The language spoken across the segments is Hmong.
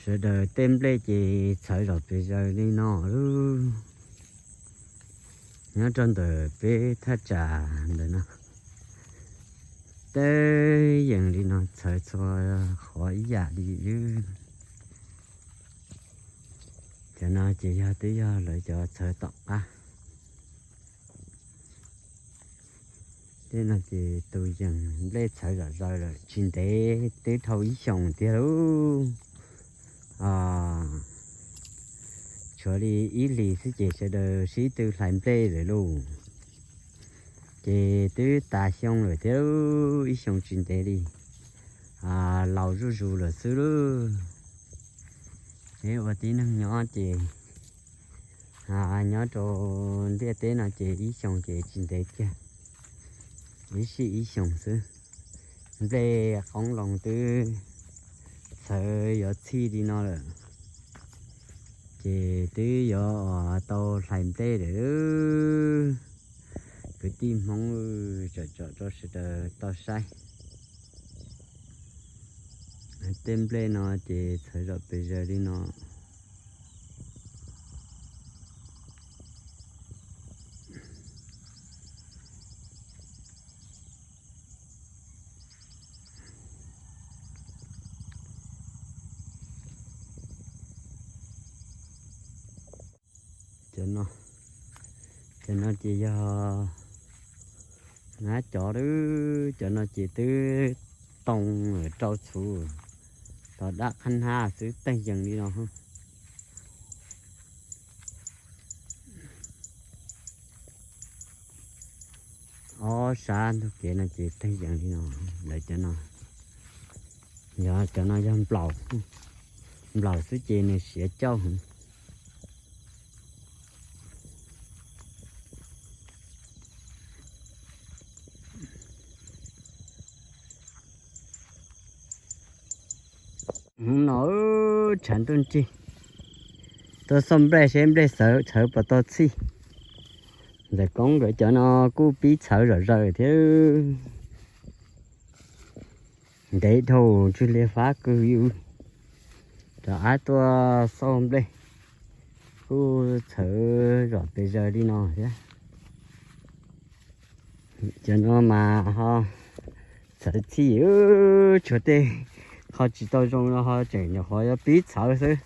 Sawv daws tej nplej ces txhawv zom pes zaws li no lub. Nyob rau ntawm peb thaj tsam ntawm no, tej yees li no txhawv txhua qhov ib yam li. Cov no ces yog twb yog lawv cov txhawv tom qab. Tej no ces tus yees nplej txhawv zom zaws lawm, tsis ntev twb dhau ib xyoos tiag lauj. Tshuav li ib hlis xwb ces sawv daws sib tw hlais nplej lawm lauj. Ces twb tas xyoo lawm thiab, ib xyoos tsis ntev li laus zuj zus lawm xwb lauj. Peb ua tib neeg nyob ces nyob rau ntiaj teb no ces ib xyoos ces tsis ntev kiag, ib sij ib xyoos xwb. Nplej qoob loo twb txhawv yuav txhij li no lawm, ces twb yuav tau hlais nplej lawm. Kwv tij Hmoob, tsom tsom rau sawv daws tau saib. Tej nplej no ces txhawv zom pes zaws li no. Cov no, cov no ces yog nab cov lawm, cov no ces twb too rau txhuv, tos daj qab hnab xwb, teeg yees li no. Ob sab ntug kev no ces teeg yees li no. Lawv cov no, yog cov no yog nplaum, nplaum xwb ces nws siav cauj heev. Hnub no tshav ntuj nrig, tuaj xauj nplej seb nplej txhawv puas tau txhij. Ntxawm Koob nkawd cov no kuj pib txhawv zom zaws thiab. Ntev dhau, tsw hlias fab kawg li. Rov qab tuaj xauj nplej kuj txhawv zom pes zaws li no thiab. Cov no mas ho txhawv txhij, tshuav tej qho tsis tau zoo no ho tseem nyuam qhuav yuav pib txhawv xwb.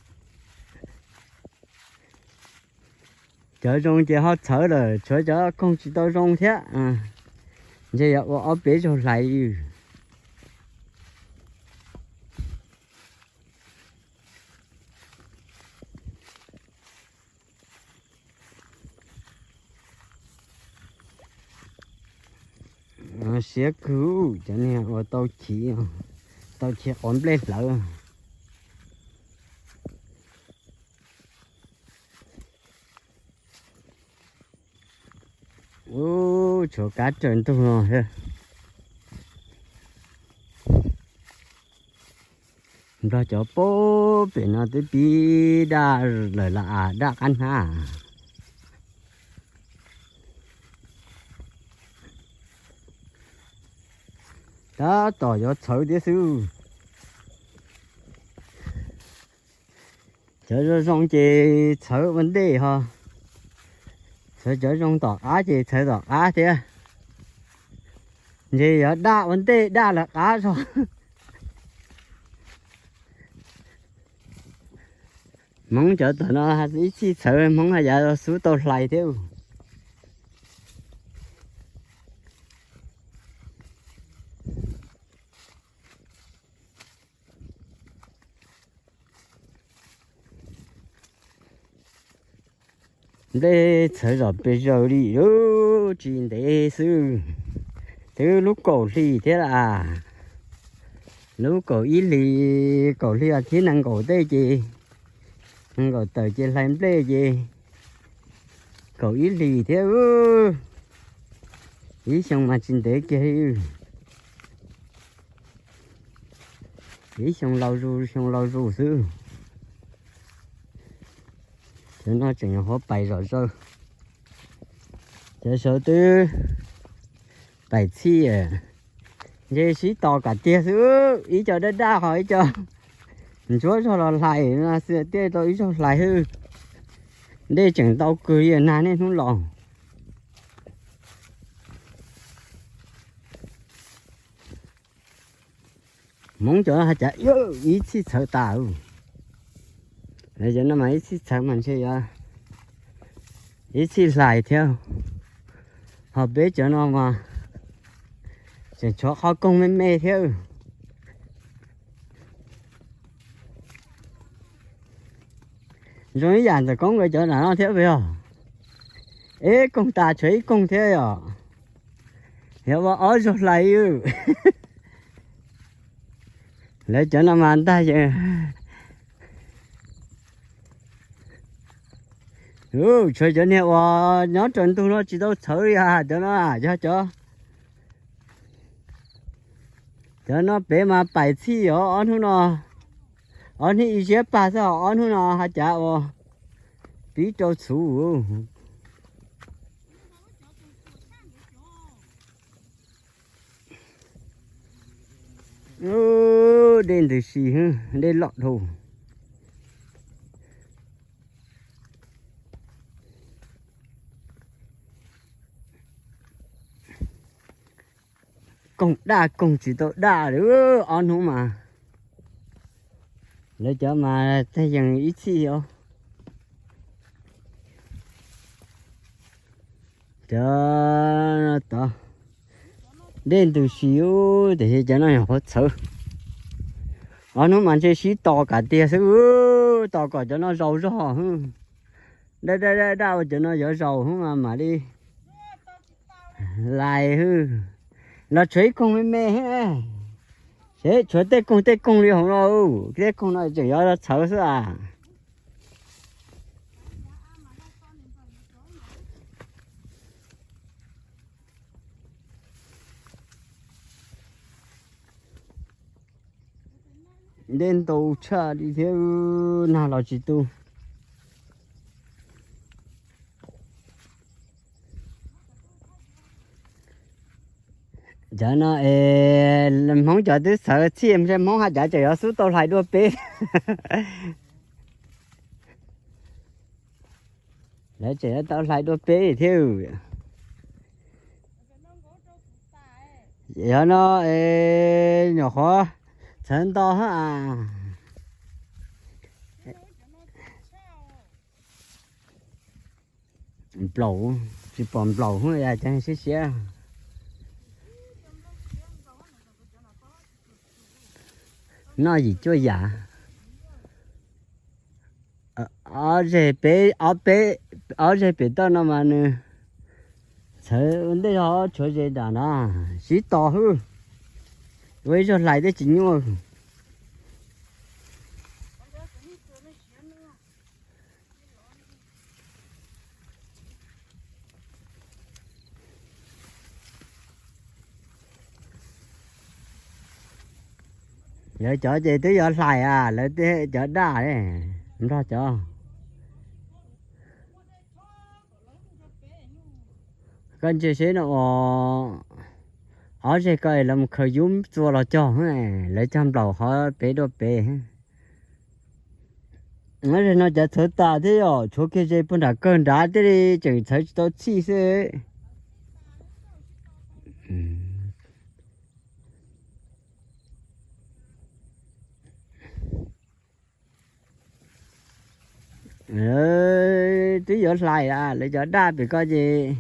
Cov zoo ces ho txhawv lawm, tshuav cov koog tsis tau zoo thiab, ntshe yuav ua ob peb zaug hlais li. Siab kawg, cov niag uas tau chiv, tau chiv quav nplej hlawv. Ub, tshuav kab raws ntug no thiab. Nplog cov pem no twb pib daj lawm las as, daj qab hnab. Tab tom yuav txhawv thiab xwb. Cov zoo zoo ces txhawv ua ntej ho, txhawv cov zoo tom qab ces txhawv tom qab thiab. Ntshe yuav daj ua ntej daj lawv qab zog. Hmoob cov tom no ib txhij txhawv Hmoob haj yam xub tau hlais thiab. Nplej txhawv zom pes zaws li, tsis ntev xwb, twb lub kaum hlis thiab las. Lub kaum ib hlis, kaum hli as thiv nees nkaum tej ces, nees nkaum tawm ces hlais nplej ces kaum ib hlis thiab. Ib xyoo mas tsis ntev kiag li. Ib xyoo laus zus, xyoo laus zus xwb. Cov no tseem nyuam qhuav pais zom zaws. Cov saud twb pais txhij, ntshe sib tos kam tiag xwb, ib co daj daj ho ib co Ntsuab zog los hlais no xwb, tiaj tau ib zaug hlais hwb. Dej tseem ntau kawg li nag niaj hnub los. Hmoob cov no hais cas ib txhij txhawv tas. Lawv cov no mas ib txhij txhawv mas ntshe yuav ib txhij hlais thiab. Ho peb cov no mas tseem tshuav qhov koog me me thiab. Zoo ib yam ntxawm koob nkawd cov nram no thiab puas yog? Ib koog tas tshuav ib koog thiab yom. Yog ua ob zaug hlais. Lawv cov no mas ntag ces tshuav cov niag uas nyob raws ntug no tsis tau txhawv li, cov no yog cov, cov no pem mas paim txhij os ob hnub no. Ob hnub ib ziab pag xwb, ob hnub no hais cas ua pib rau txhuv. Dej ntws si, dej loj dhau. Koog daj koog tsis tau daj li ob hnub mas. Lawv cov mas tej yees ib txhij os. Cov tod dej ntws si, tiam sis cov no yog qhuav txhawv. Ob hnub mas ntshe sib tos kam tiag xwb, tos kom cov no zaus zog. Daj daj daj daj ua cov no yuav zaus mas mam li lais hwb. Los tshuav ib koog me me, seb tshuav tej koog tej koog li hauv no. Tej koog no tseem yuav txhawv xwb as. Dej ntau tshaj li thiab, nag los tsis tu. Cov no es Hmoob cov twb txhawv txhij, ntshe Hmoob hais cas tseem yuav xub tau hlais dua peb. Lawv tseem yuav tau hlais dua peb thiab. Yog no es nyuam qhuav txhawv nto hab as. Nplaum, tsis pom nplaum hwb, cas siab siab. Noj yim cuaj yam. Ob zeg pem, ob zeg pem toj no mas nws txhawv ua ntej, ho tshuav ze nram no, sib tos hwb. Ua ib zaug hlais twb tsis nyuaj. Lawv cov ces twb yuav hlais as, lawv cov daj nrog cov. Koj ntsia seb no, ob zeg ko los mus khaws yub txua los cog, lawv cog nplaum qhov pem dua pem. Ob zeg no cov txhawv tas thiab yom, tshuav kiag ze puag nram kawg nrad thiaj li tseem txhawv tsis tau txhij xwb. Twb yuav hlais as, lawv cov daj pem ko ces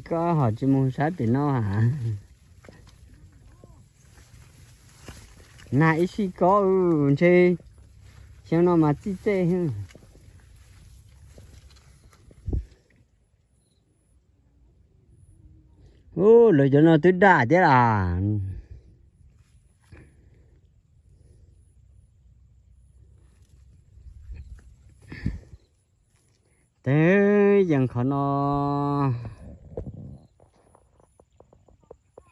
koj ho tsis mus saib pem no as. Nag ib sij ko, ntshe xyoo no mas txij txej. Ub, lawv cov no twb daj thiab las. Teb yees qhov no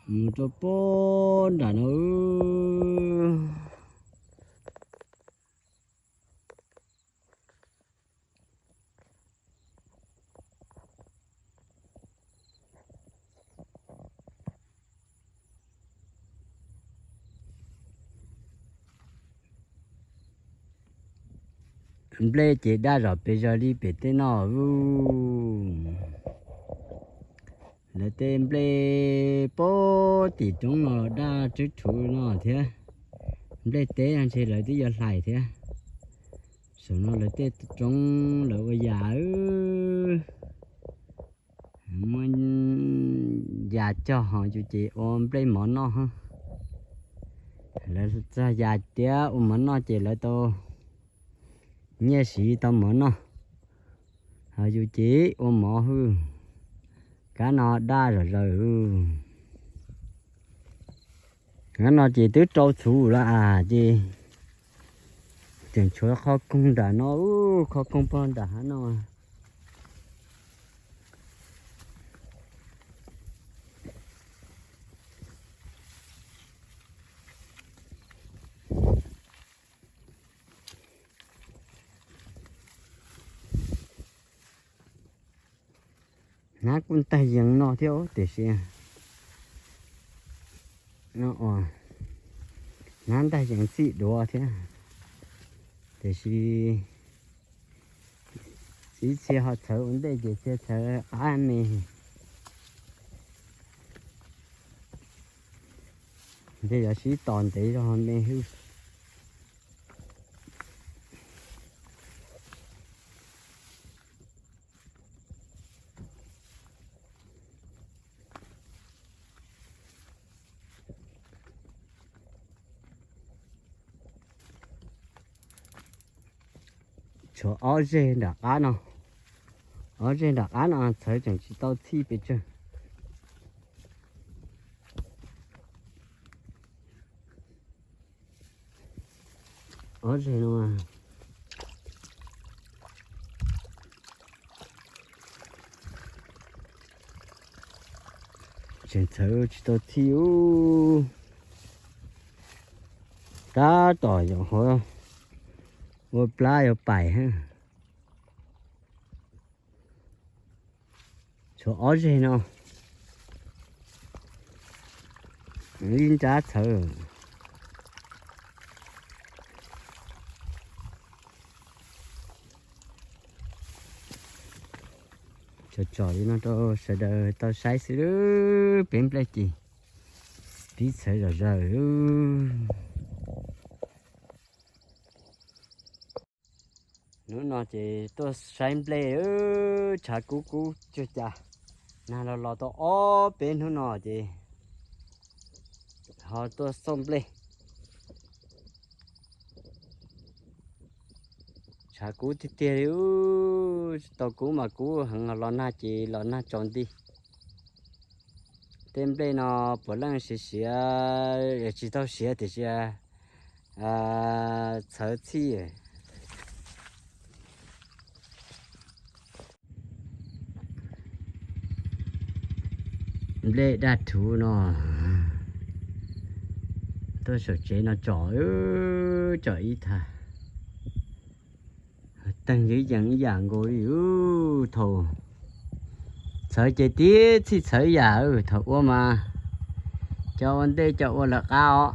mus rau puag nram no. Nplej ces daj zom pes zog li pem tej no. Lawv tej nplej puag tim roob no daj tswb rhuv no thiab. Nplej teb no ntshe lawv twb yuav hlais thiab. Saum no lawv tej roob lawv ua yas, muab yas cog ho yus ces ua nplej mov noj. Lawv txog yas tiab ua mov noj ces lawv tau nyiaj siv tau mov noj, ho yus ces ua mov hwj. Kab no daj zom zaws. Kab no ces twb rau txhuv lawm as ces tseem tshuav qhov koog nram no, qhov koog pog nram hav no. Hnab kuj ntaig yees no thiab tiam sis, hnab ntaig yees txij duav thiab, tiam sis ib txhia ho txhawv ua ntej ces txhia txhawv qab me. Ntshe yuav sib tos ntev zog me hwj. Tshuav ob zeg nram qab no, ob zeg nram qab no txhawv tseem tsis tau txhij pes tsawg. Ob zeg no tseem txhawv tsis tau txhij ub. Tab tom yuav ua plab yuav pais. Tshuav ob zeg no, ib nrab txhawv. Tsom tsom li no rau sawv daws tau saib xwb, peb nplej ces pib txhawv zom zaws. Hnub no ces tuaj saib nplej, tshav kub kub cuag cas, nag los los tau ob peb hnub no ces ho tuaj xauj nplej. Tshav kub tiag tiag li, tsis tau kub mas kub heev, los nag ces los nag tsaus nti. Tej nplej no puav leej siav siav, tsis tau siav tiam sis txhawv txhij. Nplej daj rhuv no, tuaj saum tsev no tsom, tsom ib thaj. Teeg yeej yees ib yam nkaus li, thaum txhawv ces tib txhij txhawv yam, thaum ua mas cov ua ntej cov ua lawv qab os.